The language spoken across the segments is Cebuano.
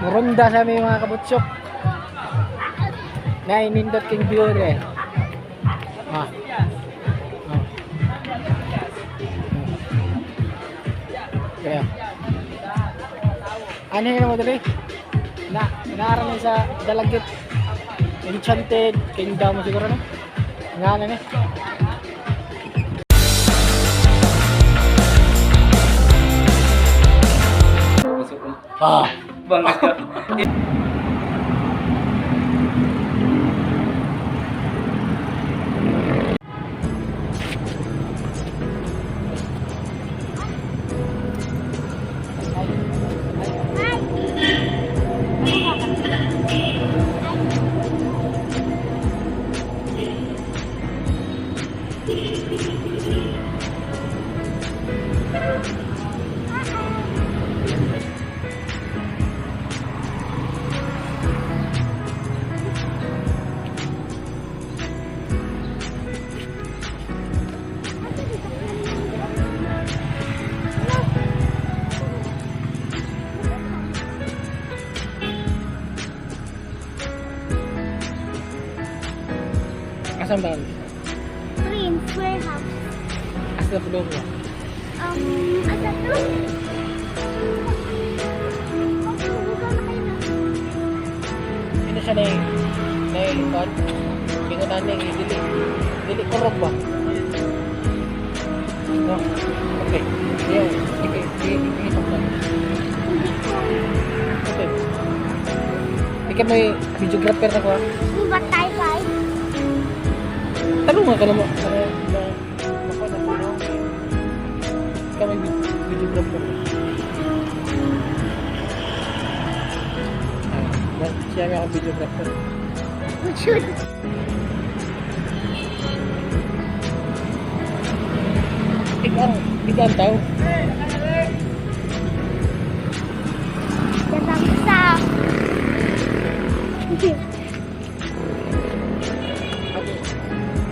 Muronda sa may mga kabutsok. Nainindot king view eh. Ah. Ah. Kaya. Ano yun mo dali? Na, naaral sa Dalagit. Enchanted Kingdom siguro no? Nga na ni. Ah. Bangga ka. Asan ba? Prince Warehouse. Asa na mo? Asa to? Sino siya na yung na yung kon? Kingo na yung dili dili kurog ba? No. Okay. Sige, sige, sige, sige, sige. Okay. Ikaw may videographer na ko ah. Di ba tayo kay? Tanong nga ka na mo. Ano, na, ako na po, no? Ikaw may videographer. Ah, siya nga ang videographer. Shoot. Ikaw ang tao. Datang sa.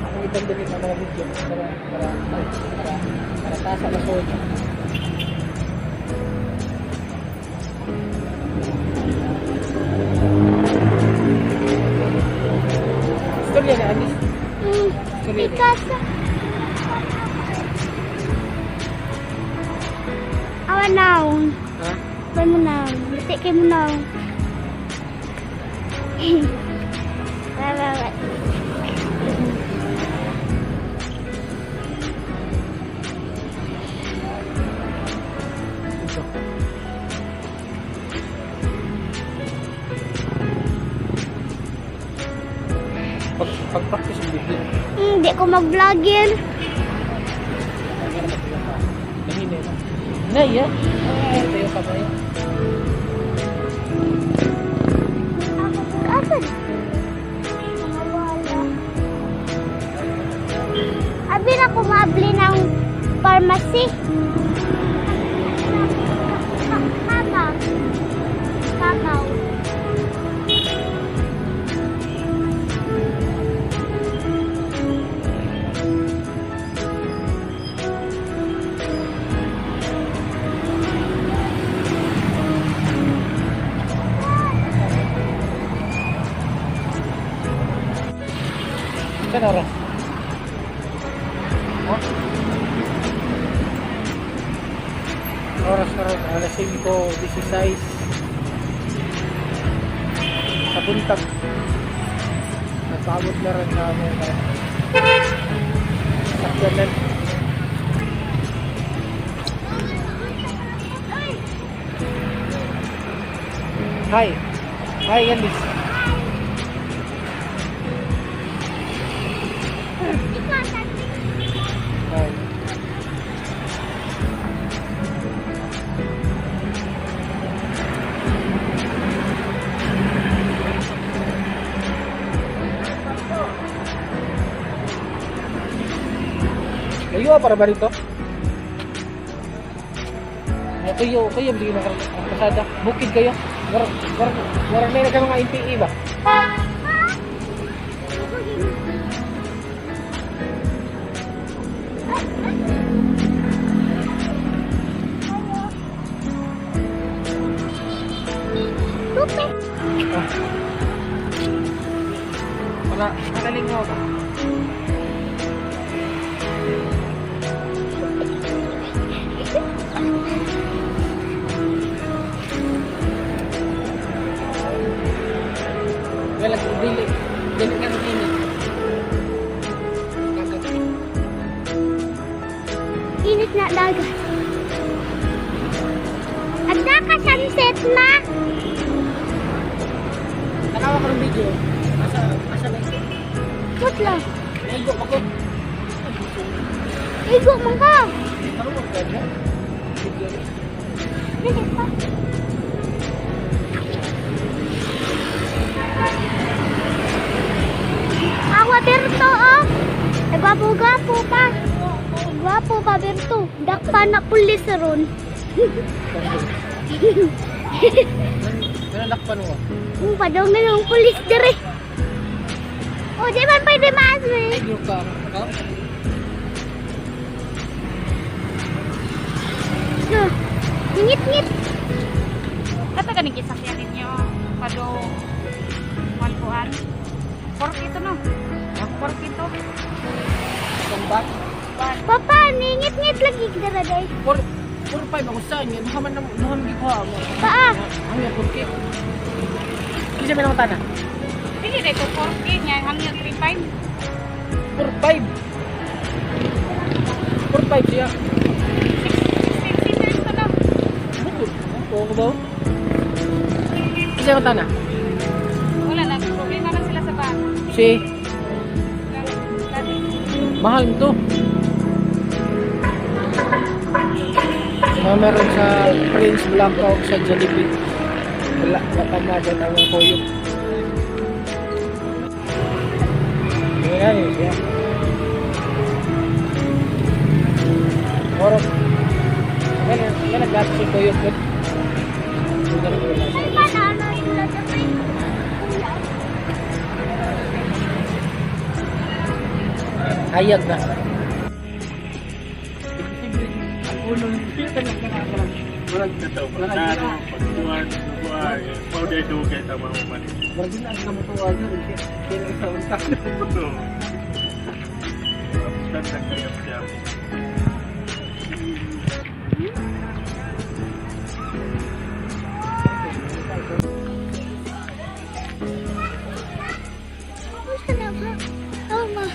Ako itang dali ng mga video para tasa na soda. Istorya na, Anis. Istorya na. Because awa now. Ha? Bay mo now. Bati kay mo now. Bye bye bye. Ito. Pag-practice yung video. Hindi ko mag-vlogger. Nay, ah. Ay, tayo pa ba yun? Asan? Wala. Abi na ko maabli ng pharmacy. Kakaw. Kakaw. Saan oras? Ha? Oras na ron, alas 5:16 sa buntag. Nagpaabot na rin namin na sakyanan. Hi! Hi, Candice! Hi. Layo para ba rito? Kayo, kayo, sige na kasada. Bukid kayo. War, war, war, may ka mga NPE ba? Gupi. Ah. Wala, nakalingaw ba? Wala, dili. Dili ka ng init. Dagat. Init na dagat. At naka sunset ma. Nakawa ko ng video. Asa na ito? Putla. Naigo ako. Igo man ka. Ano mo pwede? Video. Dili pa. Awa Berto oh. Nagwapo-gwapo pa. Gwapo pa Berto. Dakpa na pulis ron. Nanalakpan mo. Kung padong na yung pulis dire. Oh, di man pwede maas eh. Ay, ka. Ka? No. Ngit-ngit. Kata ganing gisakyan ninyo pado malkuan. 4 kito no. 4 kito. Combat? Papa, ningit-ngit lagi dira day. 4, 4, 5 ako sa inyo. Duha man na, duha man gikuha mo. Paa. Ang yung 4K. Kinsa may namatana? Dili na ito 4K niya hangyo 35. 4, 5. 4, 5 siya. 16 seaters to no. Bukod. Oo ko ba? Kinsa may namatana? Wala na problema man sila sa van. Si, mahal nito. Mga meron sa Prince Blanca o sa Jollibee. Wala, wala na dyan ang mga kuyog. Ayan, yun siya. Moro. Yan, yan nag-gasto si kuyog. Paano sila sa may Hayag na. Murag klaro, pagbuhan, buhay, powder dugay tama mo man. Murag na ang kamutuwa yun. Kaya sa unta. So, upstart na kayo siya. Gusto na ba? Oh, ma.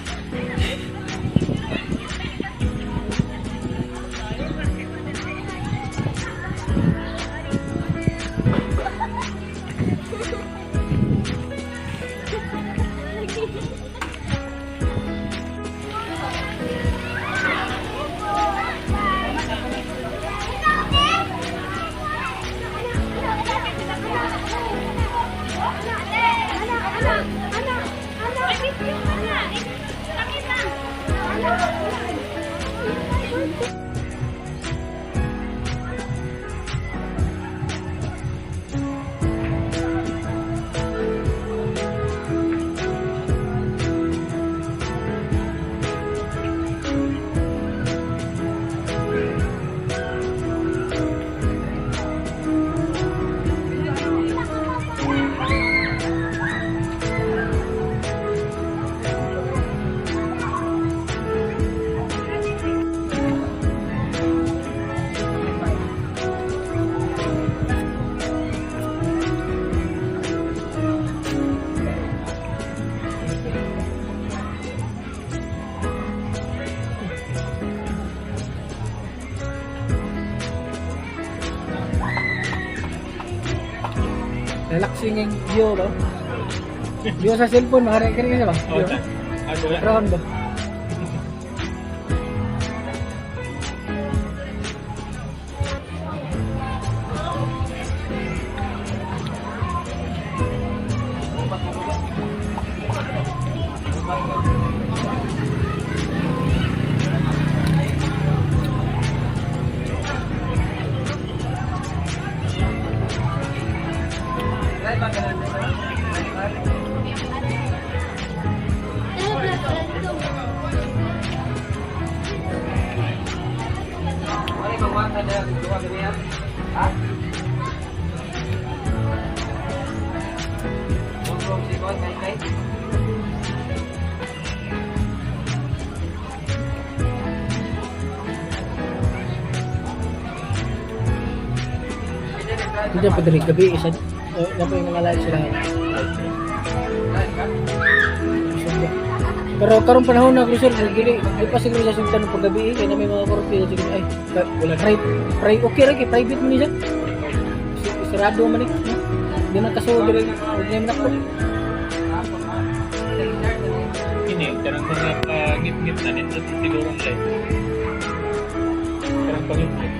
Relaxing yung view ba? View sa cellphone, makarinig ka ba? Oh, View. Round ba? Hindi pa diri gabi isa. Oh, na yung mga live sila. Sugba. Pero karong panahon na sir, dili di pa siguro sa sugtan ng paggabi eh, kay na may mga curfew siguro ay Wala. Okay ra kay private man ni siya. Sarado man ni. Di man kaso diri og na ko. Kini, kanang mga pangit-ngit na nito siguro ang live. Kanang pangit-ngit.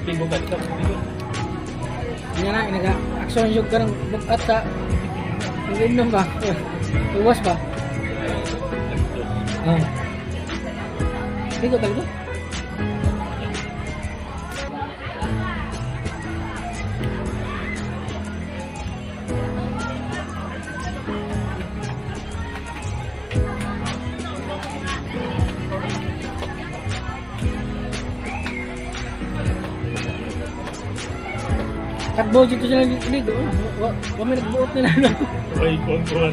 Tigo ka, tigo. Tigo. Nga na inaga action yung karong bukat sa inom ba? Iwas ba? Ah. Hindi ko talaga. Takbo dito sila ligo. Wa wa may nagbuot nila. No? Ay, kuwan-kuwan.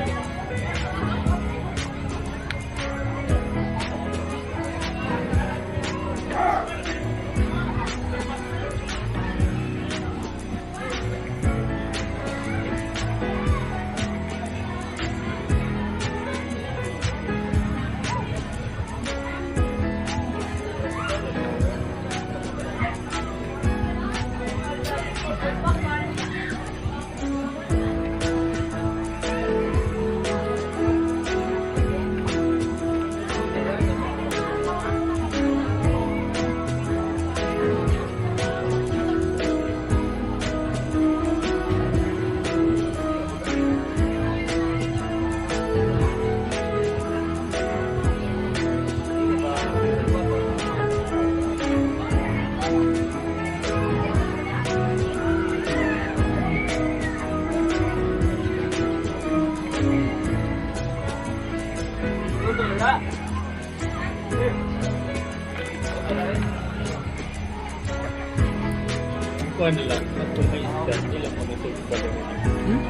Kuwan na lang. At kung may isda, hindi lang mga sugpa. Hmm?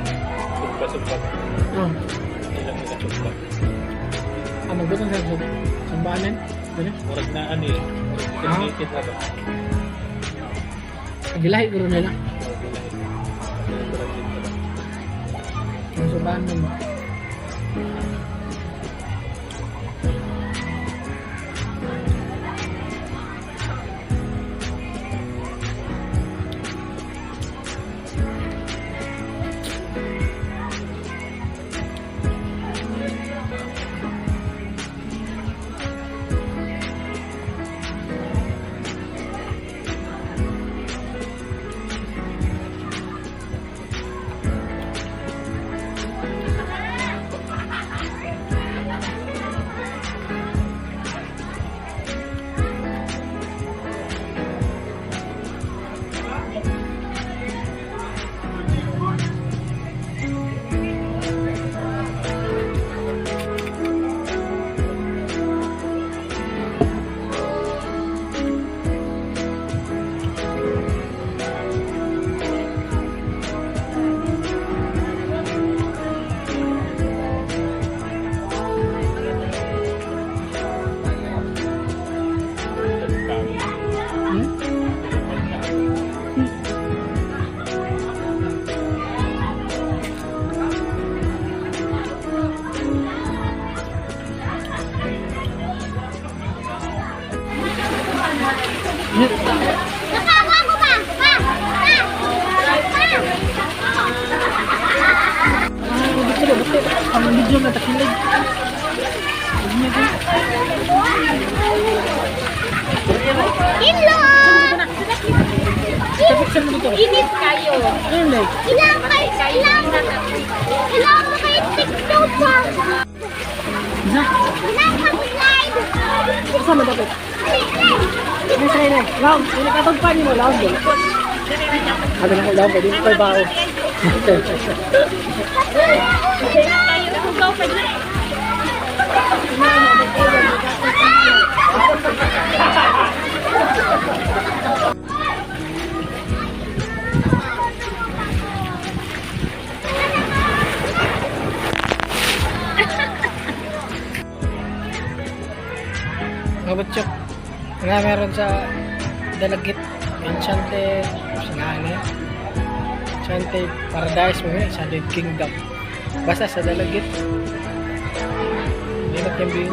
Sugpa-sugpa. Oh. Hindi lang mga sugpa. Ah, magbutan sa sambahanan. Ganun. Murag na ano eh. Murag segmented na ba? Gilahi guro nila. Murag na Murag dito ba? Ang sambahanan mo. Hmm? Nakawa ko pa! Pa! Pa! Pa! Ah, dito na, dito. Ang video na takilig. Hello! Sa picture mo dito. Init kayo. Ano like? Ilang kay ilang ilang kay TikTok pa. Isa? Ilang ka slide. Isa man dapat. Ali, ali. Ay, say na. Long, yung nakatugpa niyo mo, long. Sabi na ko, long, pwede mo pa bao. Kayo hugaw pa dyan. Mga butchok. Nga meron sa Dalagit. Enchanted. Sinahan eh. Enchanted Paradise mo eh. Enchanted Kingdom. Basta sa Dalagit. Nindot yung view.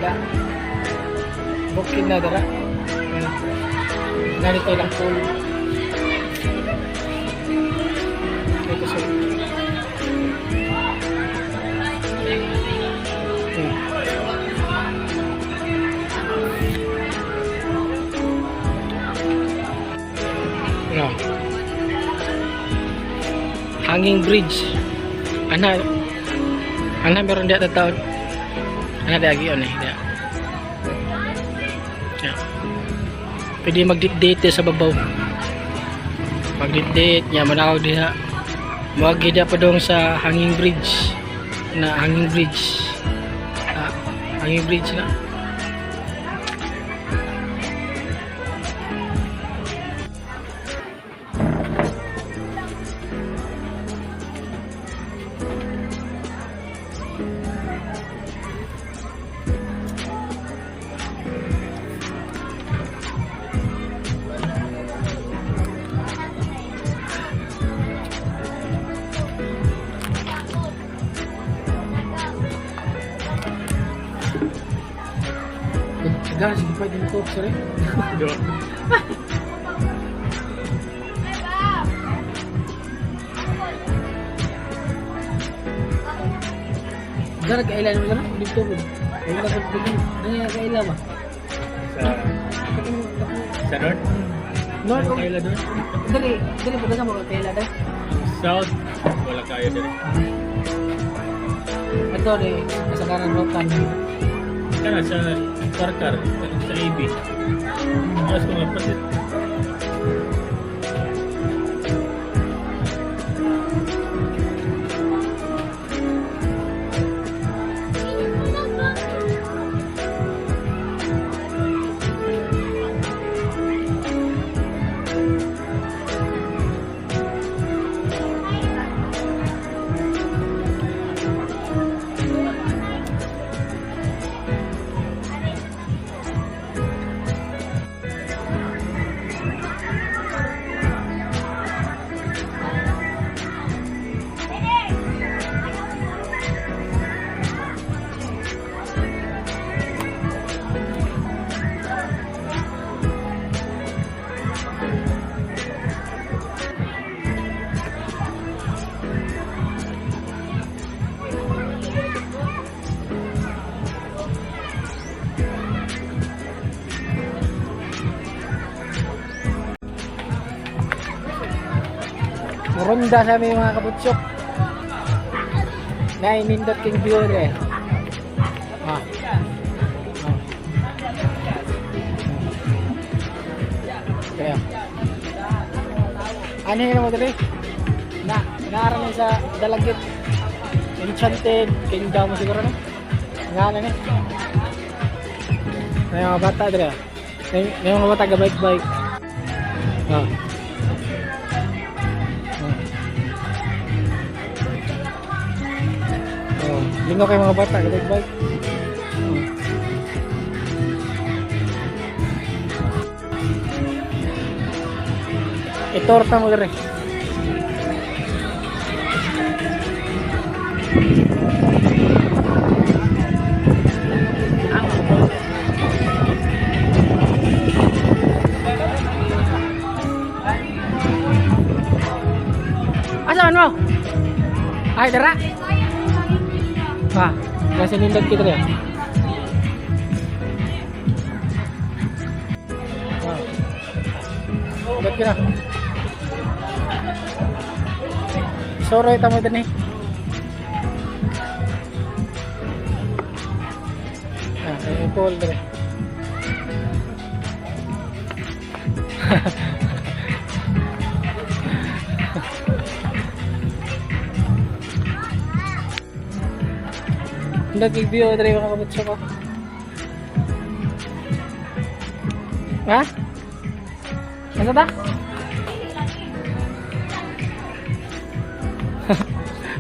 Da. Bukid na dara. Ayan. Narito lang pool. Ito siya. Hmm. No. Hanging bridge. Ana ana meron diya taon. Ana lagi on eh diya. Yeah. Pwede mag-date sa babaw. Mag-date niya manaw diha. Moagi diha pa dong sa hanging bridge. Na hanging bridge. Ah, hanging bridge na. Tagal, sige pa, din ko, sorry. Do. Gara kailan mo sana? Dito ko. Wala ka dito. Dali kaila ba? Sa sa north? North o Kaila doon? dali, dali pa mo kaila dai. Ang south, wala kayo diri. Ito di kasagaran rokan. Kana sa Karkar, kanang sa AB. Mas kung mapasit. Ronda sa aming mga kabutsok. Nainindot king view eh. Ah. Ah. Kaya. Ano yun mo dali? Na, naaral sa Dalagit. Enchanted Kingdom siguro no? Nga na ni. May mga bata dali. Ah. May mga bata ga bike bike. Ah. Ah. Oh, lingaw kay mga bata, bike bike. Oh. Itorta mo diri. Asa mo? Ay, dara. Ah, nasa nindot kita ya. Ah. Nindot kita. Soroy tamo din eh. Ah, eh, Paul dire. Nag-view dre mga kabutso ko. Ha? Asa ta?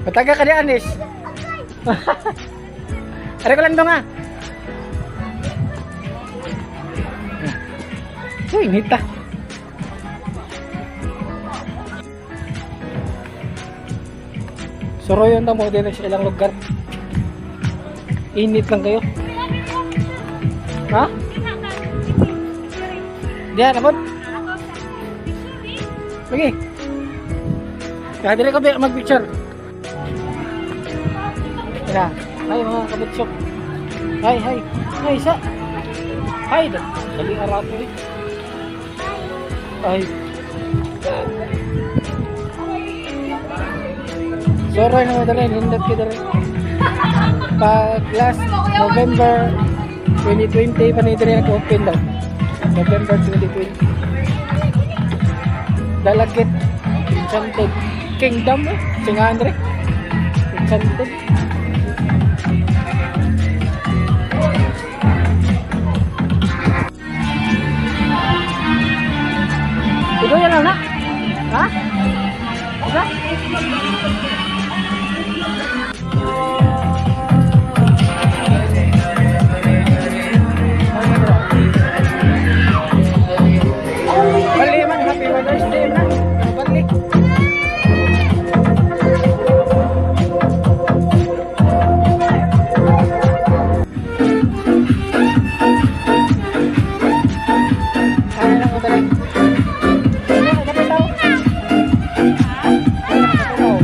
Mataga ka di Anis. Are ko lang dong ah. Uy, nita. Suroyon ta mo din sa ilang lugar. Init lang kayo. Ha? Diyan, abot. Lagi. Kaya dili ko mag-picture. Tara. Hi mga kabutsok. Hi, hi. Hi, isa. Hi. Dali arato eh. Ay. Sorry na madali, hindot ko dali. Pag last November 2020 pa ni dali nag-open daw. November 2020. Dalagit Enchanted Kingdom eh. Singa Andre. Enchanted. Ikaw yan lang na? Ha? Isa? Bali man, happy Mother's Day man. Bali. Ano lang ko talaga? Ano, kapit tao? Ano, kapit tao?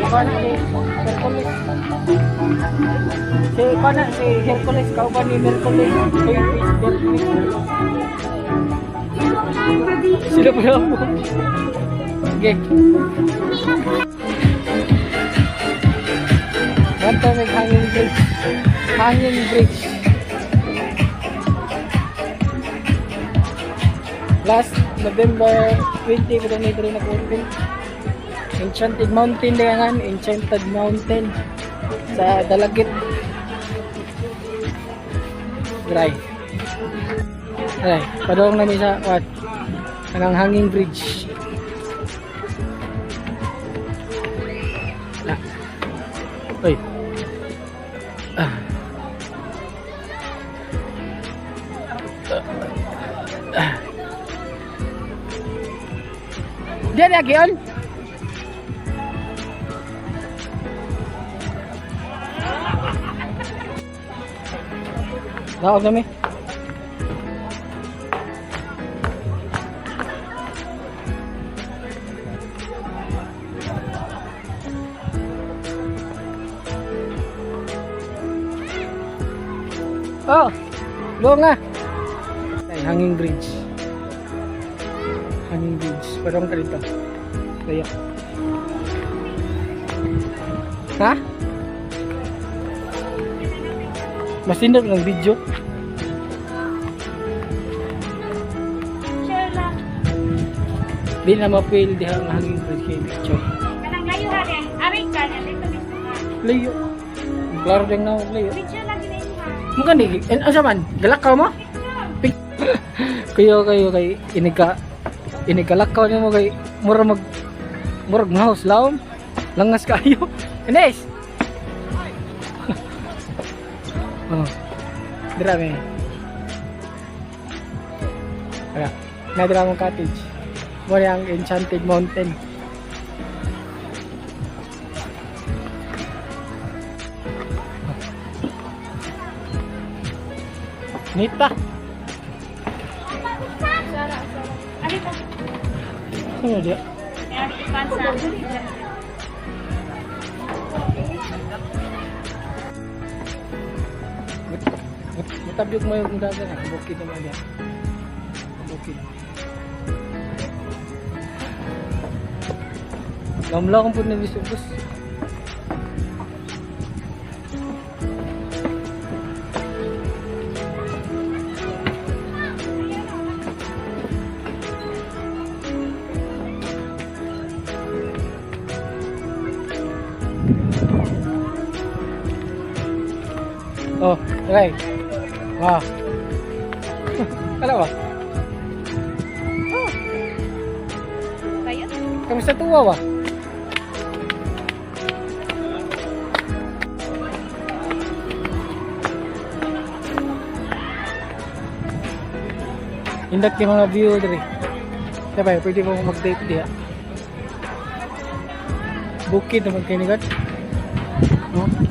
Kuha na si Hercules. Si kuha na si Hercules, kauban ni Hercules. Hercules, Hercules. Sila pa lang mo. Sige. Banta may hanging bridge. Hanging bridge. Last November 20 ko na rin nag-open. Enchanted Mountain na yan, Enchanted Mountain sa Dalagit. Dry. Ay, padong na mi sa what? Anang hanging bridge. Na. Oy. Ah. Ah. Diyan lagi on. Laog kami. Oh, go nga. Ay, hanging bridge. Hanging bridge. Parang ka dito. Layo. Ha? Mas tindog ng video. Sure lang. Di na ma-feel diha ang hanging bridge kay picture. Kanang layo ha rin. Aray ka na. Dito mismo ha. Layo. Klaro din na layo. Picture lang gina ha. Mukha ni, eh, asa man? Galakaw mo? Picture. Kayo kayo kay inika inikalakaw nimo kay mura mag murag mahos lawom. Langas kayo. Ines. Oh. Dira me. Ara, nadira mong cottage. Mo ang Enchanted Mountain. Nita. Ari ka. Sino dia? Kaya ipan sa. Mutabyog mo yung dagat, ang bukid naman niya. Bukid. Lamla kong po na bisubos. Oh, right. Wow. Ano ba? Oh, Kayo? Kamusta tuwa ba? Indak yung mga view diri. Sabay, pwede mo mag-date diha. Bukid naman kayo ni God. No? Oh.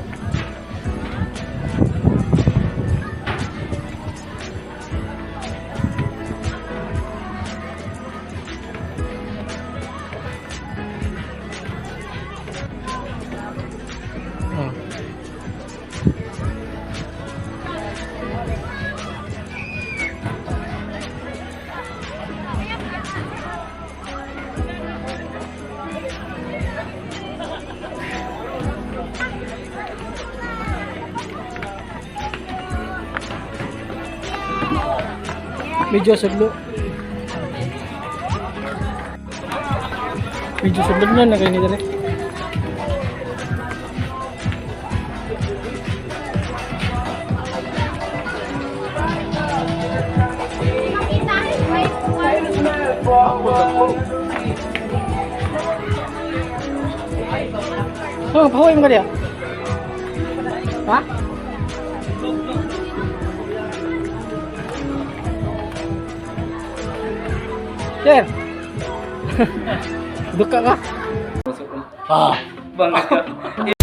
Medyo sudlo. Medyo sudlo na na kayo ni dali. Oh, pahuwi mo ka diya. Ha? Sir. Duka ka. Ah, bangga.